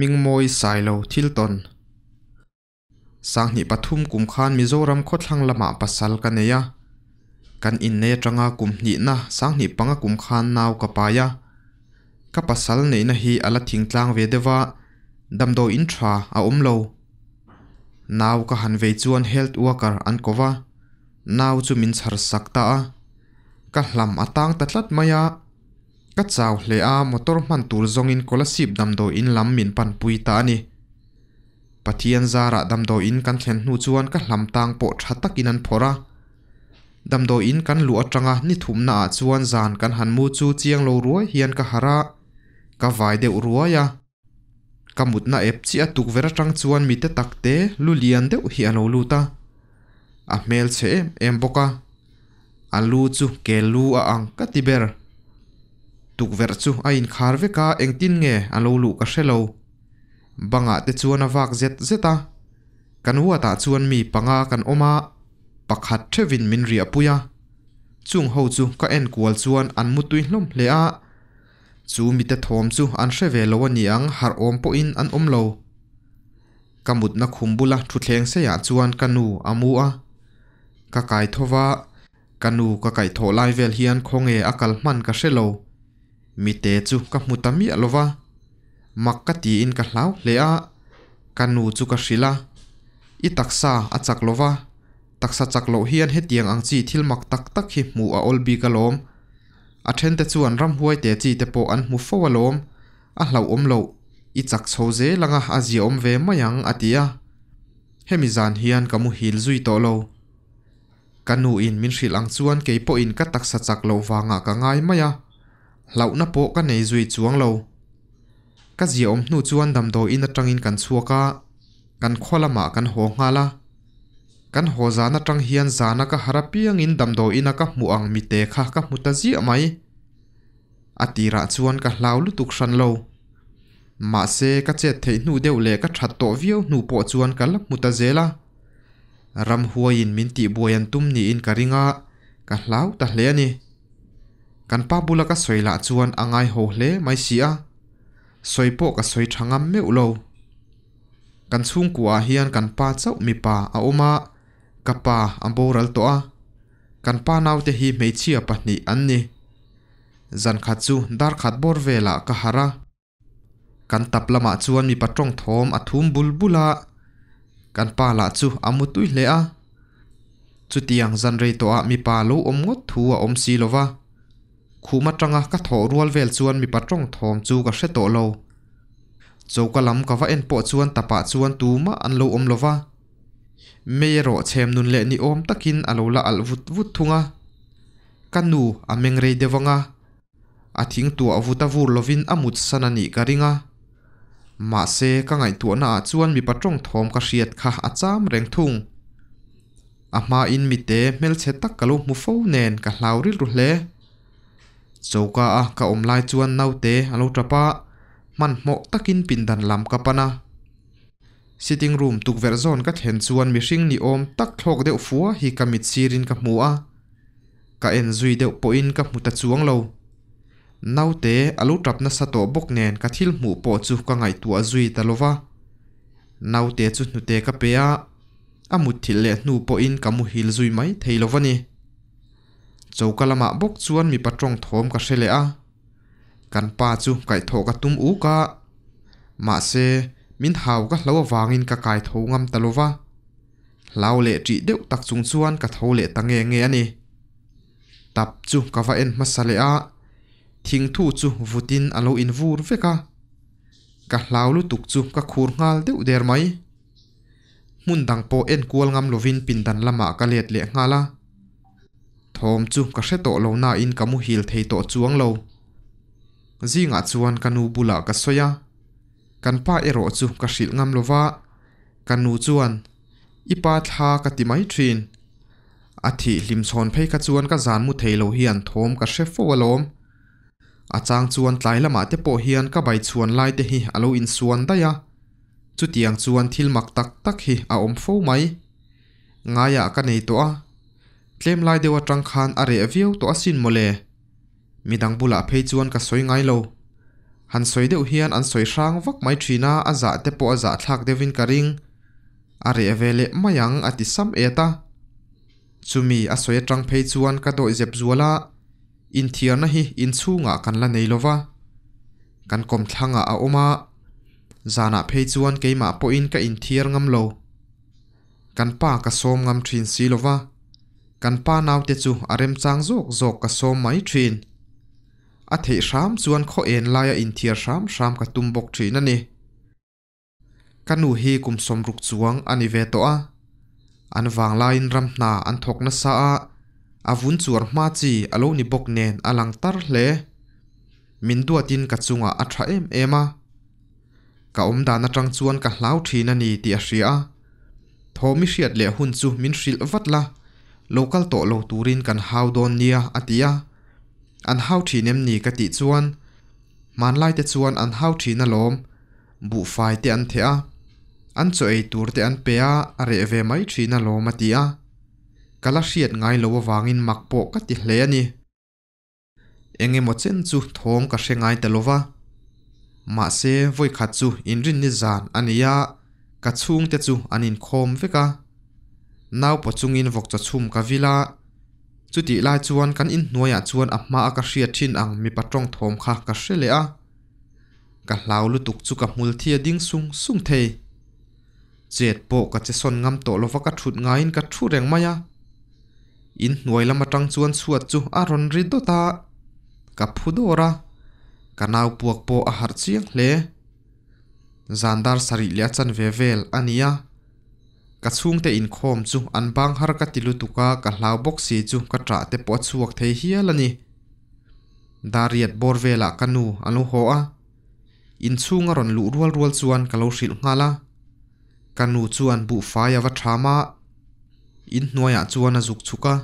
Hmingmawi Sailo thil tawn. 2003 kum khan Mizoram khawthlang lamah pasal ka nei a. Kan innei atanga kum hnihna 2005 kum khan nau ka pai a. Ka pasal neihna hi a la thingtlang ve deuh a, damdawi in tha a awm lo. Nau ka han vei chuan health worker an ko va, nau chu min chhar sak ta a. Ka hlam a tang ta tlat mai a. Ka chau hle a, motor hman tur zawngin Kolasib damdawi in lam min panpui ta a ni. Pathian zarah damdawi in kan thlen hnu chuan ka hlam tang pawh tha takin an phawrh a. Damdawi in kan luh atanga ni thumna ah chuan zan kan han mu chu chiang lo ruai hian ka harh a, ka vai deuh ruai a. Ka mutna ep chiah a tukverh atang chuan mite takte lu lian deuh hi a lo lut a. A hmel chhe em em bawk a. A lu chu ke lu a ang ka ti ber. Tukverh chu a inkhar vek a, engtin nge a lo luh ka hre lo. Bangah te chuan a vak zet zet a. Kan huatah chuan mi panga kan awm a, pakhat theuhin min riahpui a. Chung ho chu ka en kual chuan an mutui hlawm hle a. Chu mite thawm chu an hre ve lo a ni ang, harh awm pawhin an awm lo. Ka mutna khum bula thutthleng seiah chuan ka nu a mu a. Ka kai tho va, ka nu ka kaihthawh lai vel hian khawnge a kal hman ka hre lo. Mite chu ka hmu ta miah lo va. Mak ka tiin ka hlau hle a, ka nu chu ka hrilh a. I taksa a chak lo va, taksa chak loh hian hetiang ang chi thil mak tak tak hi hmuh a awl bik alawm. A thente chuan ramhuai te chi te pawh an hmu fo alawm, a hlauhawm loh, i chak chho zel anga a ziaawm ve mai ang a ti a. Hemi zan hian ka muhil zui tawh lo. Ka nu in min hrilh ang chuan kei pawhin ka taksa chak loh vangah ka ngai mai a, hlauhna pawh ka nei zui chuang lo. Ka ziaawm hnu chuan damdawiin atangin kan chhuak a, kan khaw lamah kan haw nghal a. Kan haw zan atang hian zana ka har apiangin damdawiina ka hmuh ang mite kha ka hmu ta ziah mai. A tirah chuan ka hlau lutuk hran lo. Mahse, ka chet theih hnu deuh leh ka that tawh viau hnu pawh chuan ka la hmu ta zel a. Ramhuaiin min tihbuai an tum niin ka ring a, ka hlau ta hle a ni. Kan pa bula ka sawi lah chuan a ngaiho hle mai si a, sawi pawh ka sawi tha ngam meuh lo. Kan chhungkuaah hian kan pa chauh mipa a awm a, ka pa a boral tawh a. Kan pa naute hi hmeichhia pahnih an ni. Zan khat chu dar khat bawr velah ka harh a. Kan tap lamah chuan mipa tawng thawm a thum bul bul a, kan pa lah chu a mu tui hle a. Chutiang zan rei tawhah mipa lo awm ngawt thu a awm si lo va. Khum atanga ka thawh rual vel chuan mipa tawng thawm chu ka hre tawh lo. Choka lam ka va en pawh chuan tapah chuan tumah an lo awm lo va. Mei erawh chhem nun leh ni awm takin a lo la alh vut vut thung a. Ka nu a meng rei deuh ang a. A thing tuah vut a vur lovin a mut san a nih ka ring a. Mahse ka ngaihtuahna ah chuan mipa tawng thawm ka hriat kha a cham reng thung. A hmain mite hmelchhe tak ka lo hmu fo nen ka hlau rilru hle. Choka a ka awm lai chuan naute a lo tap a, hmanhmawh takin pindan lam ka pan a. Sitting room tukverh zawn ka thlen chuan mihring ni awm tak thlawk deuh fua hi ka mit sirin ka hmu a. Ka en zui deuh pawhin ka hmu ta chuang lo. Naute a lo tap nasa tawh bawk nen ka thil hmuh pawh chu ka ngaihtuah zui ta lo va. Naute chu hnute ka pe a, a mutthilh leh hnu pawhin ka muhil zui mai thei lo va ni. Choka lamah bawk chuan mipa tawng thawm ka hre leh a, kan pa chu kaihthawh ka tum uk a, mahse min hau ka hlo avangin ka kai tho ngam ta lo va, hlau leh ṭih deuh tak chung chuan ka tho leh ta nge nge a ni. Tap chu ka va en hmasa leh a, thingthu chu vutin a lo invur vek a, ka hlau lutuk chu ka khur nghal deuh der mai. Hmun dang pawh en kual ngam lovin pindan lamah ka let leh nghal a. Thawm chu ka hre tawh lo nain ka muhil thei tawh chuang lo. Zingah chuan ka nu bulah ka sawi a, kan pa erawh chu ka hrilh ngam lo va, ka nu chuan, I pa thla ka ti mai thin. A thih hlim chhawn phei kha chuan ka zan mu thei lo hian thawm ka hre fo alawm. A chang chuan tlai lamah te pawh hian ka bai chhuan lai te hi a lo insuan daih a, chutiang chuan thil mak tak tak hi a awm fo mai. Ngaiah ka nei tawh a, tlem lai deuh atang khan a reh viau tawh asin mawle. Midang bulah phei chuan ka sawi ngai lo. Han sawi deuh hian an sawi hrang vak mai thin a, a zah te pawh a zah thlak deuhin ka ring. A reh ve leh mai ang a ti sam et a. Chumi a sawi atang phei chuan ka dawih zep zual a, inthiarna hi inchhungah kan la nei lova, kan kawmthlangah a awm a, zanah phei chuan keimah pawhin ka inthiar ngam lo. Kan pa ka sawm ngam thin si lova, kan pa naute chu a remchang zawk zawk ka sawm mai thin. A theih hram chuan khaw en laia inthiar hram hram ka tum bawk thin a ni. Ka nu hi kum 60 chuang a ni ve tawh a, an vanglaiin ram hna an thawk nasa a, a vun chuar hma chi a lo ni bawk nen a lang tar hle. Min duatin ka chungah a tha em em a. Ka awm dan atang chuan ka hlau thin a ni tih a hria a. Thawm i hriat leh hun chu min hrilh vat la, lo kal tawh lo turin kan hau dawn nia a ti a. An hau thin em ni ka tih chuan, hmanlai te chuan an hau thin alawm, buhfai te an theh a, an chaw ei tur te an pe a, a reh ve mai thin alawm a ti a. Ka la hriat ngai lo avangin mak pawh ka ti hle a ni. Eng emaw chen chu thawm ka hre ngai ta lova. Mahse, vawikhat chu inrinni zan a ni a, ka chhungte chu an inkhawm vek a. Nau paw chungin vawkchaw chhum ka vil a. Chutih lai chuan kan inhnuaiah chuan a hmaa ka hriat thin ang mipa tawng thawm kha ka hre leh a. Ka hlau lutuk chu ka hmul thi a ding sung sung thei. Chet pawh ka che sawn ngam tawh lova ka thut ngaiin ka thu reng mai a. In hnuai lam atang chuan chhuat chu a rawn ri dawt a, ka phu dawr a, ka nau puak pawh a harh chiang hle. Zan dar sarih leh a chanve vel a ni a, ka chhungte inkhawm chu an bang har ka ti lutuk a, ka hlau bawk si chu ka ṭah te pawh a chhuak thei hial a ni. Dariat bawr velah ka nu a lo haw a, inchhung a rawn luh rual rual chuan ka lo hrilh nghal a. Ka nu chuan buhfai a va ṭham a, inhnuaiah chuan a zuk chhuk a.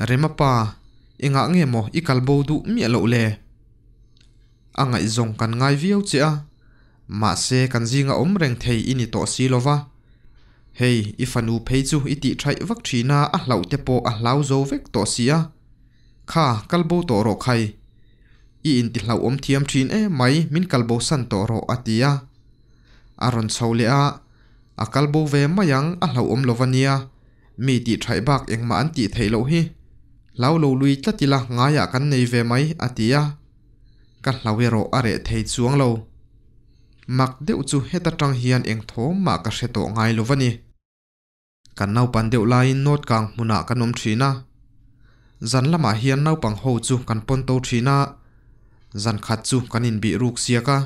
Rema pa, engah nge maw i kal bo duh miah loh le? A ngaihzawng kan ngai viau che a, mahse kan zinga awm reng thei i ni tawh si lo va. Hei, i fanu phei chu i tih ṭhaih vak ṭhin a, a hlauh te pawh a hlau zo vek tawh si a. Kha, kal bo tawh rawh khai. I intihlauhawm thiam ṭhin em mai, min kal bo san tawh rawh, a ti a. A rawn chho leh a, a kal bo ve mai ang, a hlauhawm lo va nia, mi tih ṭhaih bak engmah an tih theih loh hi. Hlau lo lui tlat ila ngaiah kan nei ve mai, a ti a. Ka hlau erawh a reh thei chuang lo. Mak deuh chu heta ṭang hian eng thawm mah ka hre tawh ngai lo va ni. Kan naupan deuh laiin nawt kang hmunah kan awm thin a. Zan lamah hian naupang ho chu kan pawn to thin a, zan khat chu kan inbih ruk siak a.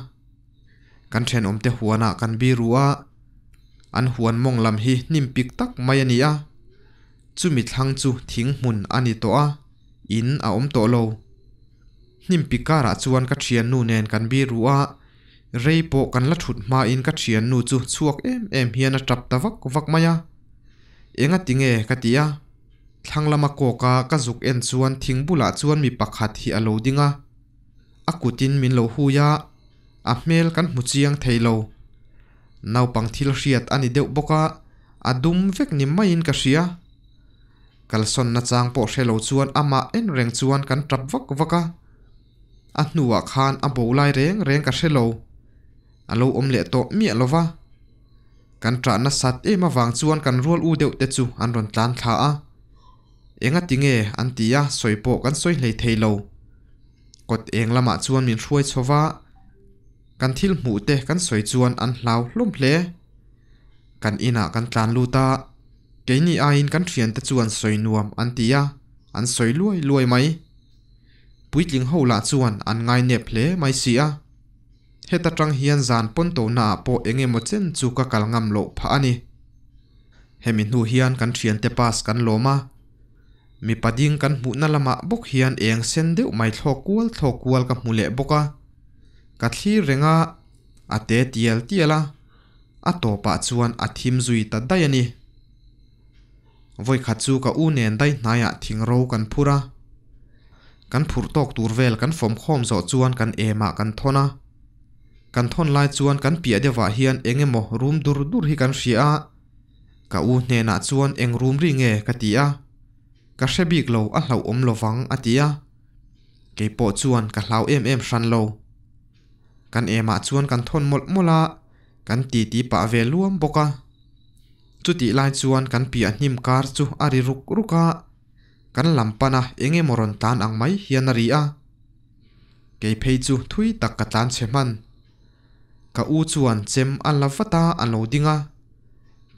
Kan thenawmte huanah kan bi ru a, an huan mawng lam hi hnim pik tak mai a ni a. Chumi thlang chu thing hmun a ni tawh a, in a awm tawh lo. Hnim pik karah chuan ka thiannu nen kan bi ru a, Rei pawh kan la thut hmain ka thiannu chu chhuak em em hian a tap ta vak vak mai a. Enga tinge ka ti a. Thlang lama kawka ka zuk en chuan thing bulah chuan mi pakhat hi a lo ding a. A kutin min lo hui a, a hmel kan hmu chiang thei lo. Naupang thil hriat a ni deuh bawk a, a dum vek ni maiin ka hria. Kalsawn nachang pawh hre lo chuan amah en reng chuan kan tap vak vak a. A hnuah khan a bo lai reng reng ka hre lo. A lo awm leh tawh miah lo va. Kan ṭah nasat em avang chuan kan rual u deuh te chu an rawn tlan thla a. Enga ti nge an ti a, sawi pawh kan sawi hlei thei lo. Kawt eng lamah chuan min hruai chho va, kan thil hmuh te kan sawi chuan an hlau hlawm hle. Kan inah kan tlan lut a, keini aiin kan ṭhiante chuan sawi nuam an ti a, an sawi luai luai mai. Puitling ho lah chuan an ngai nep hle mai si a. Heta tang hian zan pawn tona ah pawh eng emaw chen chu ka kal ngam loh phah a ni. Hemi hnu hian kan thiante pass kan lawm a. Mipa ding kan hmuhna lamah bawk hian eng sen deuh mai thlawk kual thlawk kual ka hmu leh bawk a. Ka thlir reng a, a te tial tial a, a tawpah chuan a thim zui ta daih a ni. Vawikhat chu ka u nen dai hnaiah thing ro kan phur a. Kan phurh tawk tur vel kan fawm khawm zawh chuan kan emah kan thawn a. Kan thawn lai chuan kan piah deuhah hian eng emaw rum dur dur hi kan hria a. Ka u hnenah chuan eng rum ri nge ka ti a. Ka hre bik lo a hlauhawm lovang a ti a. Keipawh chuan ka hlau em em hran lo. Kan emah chuan kan thawn mawlh mawlh a, kan titi pah ve luam bawk a. Chutih lai chuan kan piah hnim kar chu a ri ruk ruk a, kan lam pana eng emaw rawn tlan ang mai hian a ri a. Kei phei chu thui tak ka tlan chhe hman. Ka u chuan chem a la vat a, a lo ding a.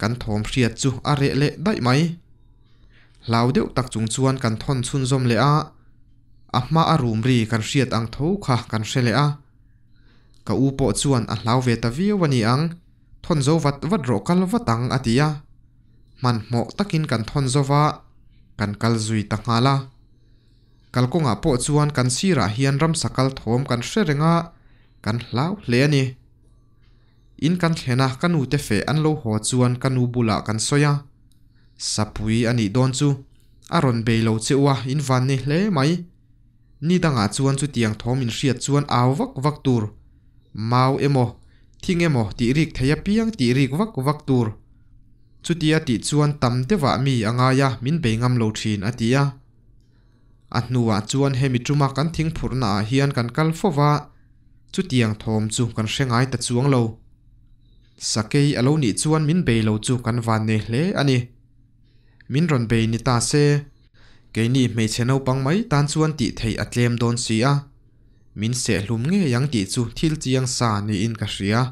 Kan thawm hriat chu a reh leh daih mai. Hlau deuh tak chung chuan kan thawn chhunzawm leh a, a hma a rum ri kan hriat ang tho kha kan hre leh a. Ka u pawh chuan a hlau ve ta viau a ni ang, thawn zo vat vat rawh kal vat ang a ti a. Hmanhmawh takin kan thawn zo va, kan kal zui ta nghal a. Kalkawngah pawh chuan kan sirah hian ramsa kal thawm kan hre reng a, kan hlau hle a ni. In kan thlen a ka nute feh an lo haw chuan ka nu bulah kan sawi a, Sapui a nih dawn chu a rawn bei lo che u a, in van nei hle mai. Ni dangah chuan chutiang thawm in hriat chuan au vak vak tur, mau emaw, thing emaw tih rik thei apiang tih rik vak vak tur. Chutia tih chuan tam deuhah mi a ngai a, min bei ngam lo thin a ti a. A hnuah chuan hemi tuma kan thingphurhna ah hian kan kal fo va, chutiang thawm chu kan hre ngai ta chuang lo. Sakei a lo nih chuan min bei lo chu kan van nei hle a ni. Min rawn bei ni ta se, keini hmeichhe naupang mai tan chuan tih theih a tlem dawn si a, min sehhlum ngei ang tih chu thil chiang sa niin ka hria.